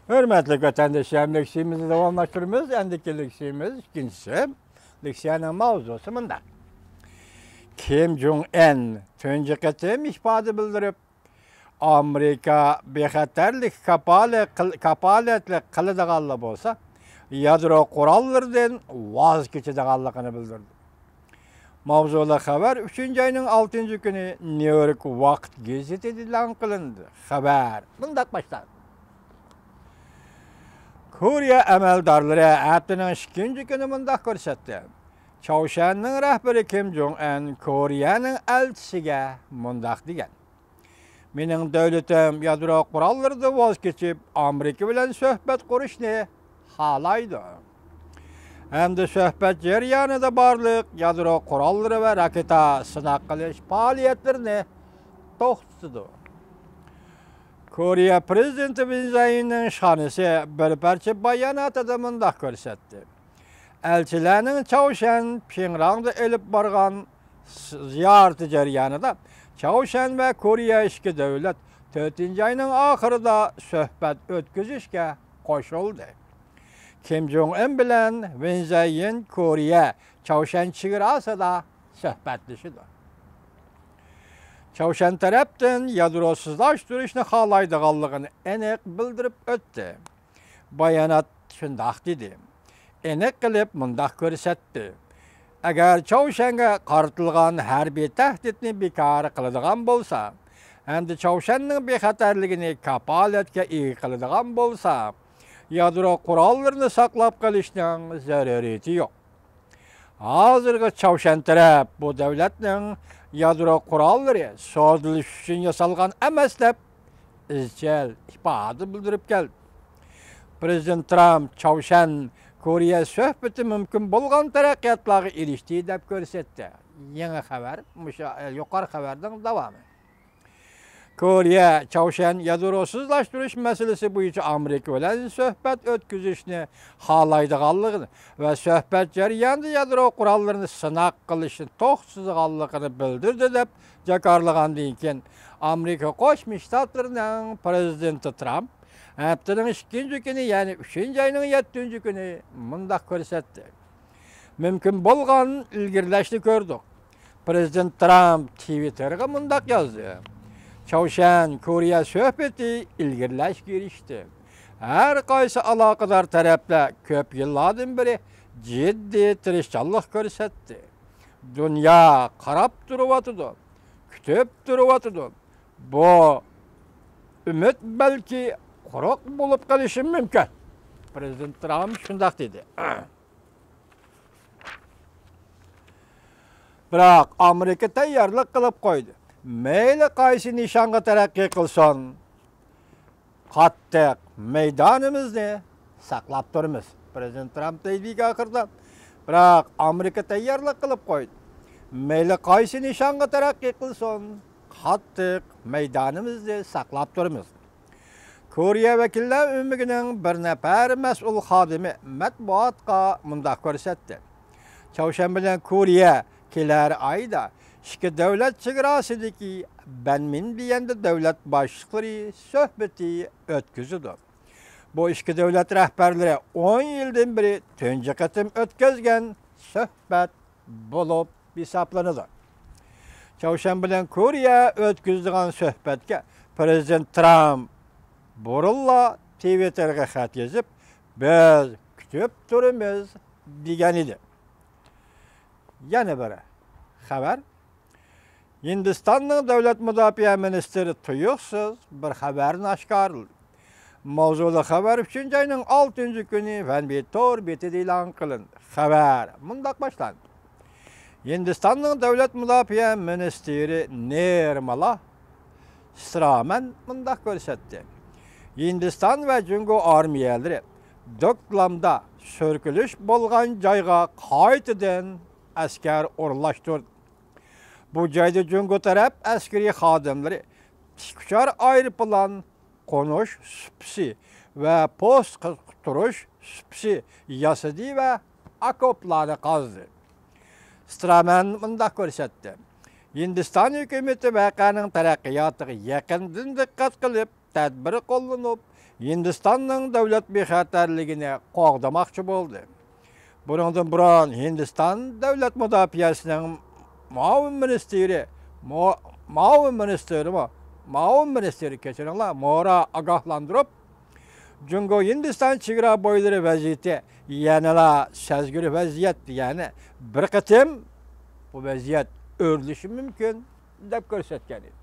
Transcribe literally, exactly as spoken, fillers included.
ھۆرمەتلىك ۋەتەنداشلار، لېكسىيىمىزنى داۋاملاشتۇرىمىز. ئەندىكى لېكسىيىمىز ئىككىنچىسى. لېكسىيەنىڭ ماۋزۇسى مۇنداق. كىم جۇڭ ئەن تۇنجى قېتىم ئىپادە بىلدۈرۈپ، ئامېرىكا بىخەتەرلىك كاپالە-، قىل-، كاپالەتلىك قىلىدىغانلا بولسا، يادرو قوراللىرىدىن ۋاز كېچىدىغانلىقىنى بىلدۈردى. ماۋزۇلۇق خەۋەر ئۈچىنچى ئاينىڭ ئالتىنچى كۈنى نيۇ يورك ۋاقىت گېزىتىدە ئېلان قىلىندى. خەۋەر مۇنداق باشلاندى. كورېيە ئەمەلدارلىرى ھەپتىنىڭ ئىككىنچى كۈنى مۇنداق كۆرسەتتى. چاۋشيەننىڭ رەھبىرى كىم جۇڭ ئەن كورېيەنىڭ ئەلچىسىگە مۇنداق دېگەن. مېنىڭ دۆلىتىم يادرو قوراللىرىدىن ۋاز كېچىپ، ئامېرىكا بىلەن سۆھبەت قۇرۇشنى خالايدۇ. ھەمدە سۆھبەت جەريانىدا بارلىق يادرو قوراللىرى ۋە راكېتا سىناق قىلىش پائالىيەتلىرىنى توختىتىدۇ. كورېيە پىرېزىدېنتى ۋىن زەيىننىڭ ئىشخانىسى بىر پارچە باياناتىدا مۇنداق كۆرسەتتى. ئەلچىلەرنىڭ چاۋشيەن پىڭراڭدا ئېلىپ بارغان زىيارىتى جەريانىدا چاۋشيەن ۋە كورېيە ئىككى دۆلەت تۆتىنچى ئاينىڭ ئاخىرىدا سۆھبەت ئۆتكۈزۈشكە قوشۇلدى. كىم جۇڭ ئىن بىلەن ۋىن زەيىن كورېيە چاۋشيەن چېگراسىدا سۆھبەتلىشىدۇ. چاۋشيەن تەرەپتىن يادروسىزلاشتۇرۇشنى خالايدىغانلىقىنى ئېنىق بىلدۈرۈپ ئۆتتى. بايانات شۇنداق دېدى. ئېنىق قىلىپ مۇنداق كۆرسەتتى. ئەگەر چاۋشيەنگە قارىتىلغان ھەربىي تەھدىتنى بىكار قىلىدىغان بولسا، ھەمدە چاۋشيەننىڭ بىخەتەرلىكىنى كاپالەتكە ئىگە قىلىدىغان بولسا، يادرو قوراللىرىنى ساقلاپ قېلىشنىڭ زۆرۈرىيىتى يوق. ھازىرغىچە چاۋشيەن تەرەپ بۇ دۆلەتنىڭ يادرو قوراللىرى سودىلىشىش ئۈچۈن ياسالغان ئەمەس دەپ ئىزچىل ئىپادە بىلدۈرۈپ كەلدى. پىرېزىدېنت ترامپ چاۋشيەن كورېيە سۆھبىتى مۇمكىن بولغان تەرەققىياتلارغا ئېرىشتى دەپ كۆرسەتتى. يېڭى خەۋەر، مۇشۇ، ئە، يۇقىرى خەۋەرنىڭ داۋامى. كورېيە چاۋشيەن يادروسىزلاشتۇرۇش مەسىلىسى بويىچە ئامېرىكا بىلەن سۆھبەت ئۆتكۈزۈشنى خالايدىغانلىقىنى ۋە سۆھبەت جەريانىدا يادرو قوراللىرىنى سىناق قىلىشنى توختىتىدىغانلىقىنى بىلدۈردى، دەپ جاكارلىغاندىن كېيىن، ئامېرىكا قوشما شتاتلىرىنىڭ پىرېزىدېنتى ترامپ ھەپتىنىڭ ئىككىنچى كۈنى، يەنى ئۈچىنچى ئاينىڭ يەتتىنچى كۈنى مۇنداق كۆرسەتتى. مۇمكىن بولغان ئىلگىرىلەشنى كۆردۇق. پىرېزىدېنت ترامپ تىۋىتتېرغا مۇنداق يازدى: چاۋشيەن كورېيە سۆھبىتى ئىلگىرىلەشكە ئېرىشتى. ھەر قايسى ئالاقىدار تەرەپلەر كۆپ يىللاردىن بېرى جىددىي تىرىشچانلىق كۆرسەتتى. دۇنيا قاراپ تۇرۇۋاتىدۇ، كۈتۈپ تۇرۇۋاتىدۇ. بۇ ئۈمىد بەلكى قۇرۇق بولۇپ قېلىشى مۇمكىن. پىرېزىدېنت ترامپ شۇنداق دېدى. بىراق ئامېرىكا تەييارلىق قىلىپ قويدى. مەيلى قايسى نىشانغا تەرەققىي قىلسۇن، قاتتىق مەيدانىمىزنى ساقلاپ تۇرىمىز. پىرېزىدېنت ترامپ دەيدىكى ئاخىرىدا، بىراق ئامېرىكا تەييارلىق قىلىپ قويدى. مەيلى قايسى نىشانغا تەرەققىي قىلسۇن، قاتتىق مەيدانىمىزنى ساقلاپ تۇرىمىز. كورېيە ۋەكىللەر ئۆمىكىنىڭ بىر نەپەر مەسئۇل خادىمى مەتبۇئاتقا مۇنداق كۆرسەتتى. چاۋشيەن بىلەن كورېيە كېلەر ئايدا ئىككى دۆلەت چېگراسىدىكى بەنمىنبىيەندە دۆلەت باشلىقلىرى سۆھبىتى ئۆتكۈزىدۇ. بۇ ئىككى دۆلەت رەھبەرلىرى ئون يىلدىن بېرى تۇنجى قېتىم ئۆتكۈزگەن سۆھبەت بولۇپ ھېسابلىنىدۇ. چاۋشيەن بىلەن كورېيە ئۆتكۈزىدىغان سۆھبەتكە پىرېزىدېنت ترامپ بۇرۇنلا تىۋىتتېرغا خەت يېزىپ، بىز كۈتۈپ تۇرىمىز دېگەن ئىدى. يەنە بىر خەۋەر. ھىندىستاننىڭ دۆلەت مۇداپىئە مىنىستىرى تۇيۇقسىز بىر خەۋەرنى ئاشكارىلىدى. ماۋزۇلۇق خەۋەر ئۈچىنچى ئاينىڭ ئالتىنچى كۈنى ۋەنبى تور بېتىدە ئېلان قىلىندى. خەۋەر مۇنداق باشلاندى. ھىندىستاننىڭ دۆلەت مۇداپىئە مىنىستىرى نىرمالا سىترامەن مۇنداق كۆرسەتتى. ھىندىستان ۋە جۇڭگو ئارمىيەلىرى دوكلامدا سۈركىلىش بولغان جايغا قايتىدىن ئەسكەر ئورۇنلاشتۇردى. بۇ جايدا جۇڭگو تەرەپ ئەسكىرىي خادىملىرى تىك ئۇچار ئايروپىلان قونۇش سۇپىسى ۋە پوست قىستۇرۇش سۇپىسى ياسىدى ۋە ئاكوپلارنى قازدى. سترامەن مۇنداق كۆرسەتتى: ھىندىستان ھۆكۈمىتى ۋەقەنىڭ تەرەققىياتىغا يېقىندىن دىققەت قىلىپ، تەدبىر قوللىنىپ، ھىندىستاننىڭ دۆلەت بىخەتەرلىكىنى قوغدىماقچى بولدى. بۇنىڭدىن بۇرۇن ھىندىستان دۆلەت مۇداپىئەسىنىڭ مۇئاۋىن مىنىستىرى، مۇ-، مۇئاۋىن مىنىستىرىمۇ، مۇئاۋىن مىنىستىرى، كەچۈرۈڭلار، مورا ئاگاھلاندۇرۇپ، جۇڭگو ھىندىستان چېگرا بويلىرى ۋەزىيىتى يەنىلا سەزگۈر ۋەزىيەت، يەنى بىر قېتىم بۇ ۋەزىيەت ئۆرلىشى مۇمكىن، دەپ كۆرسەتكەن ئىدى.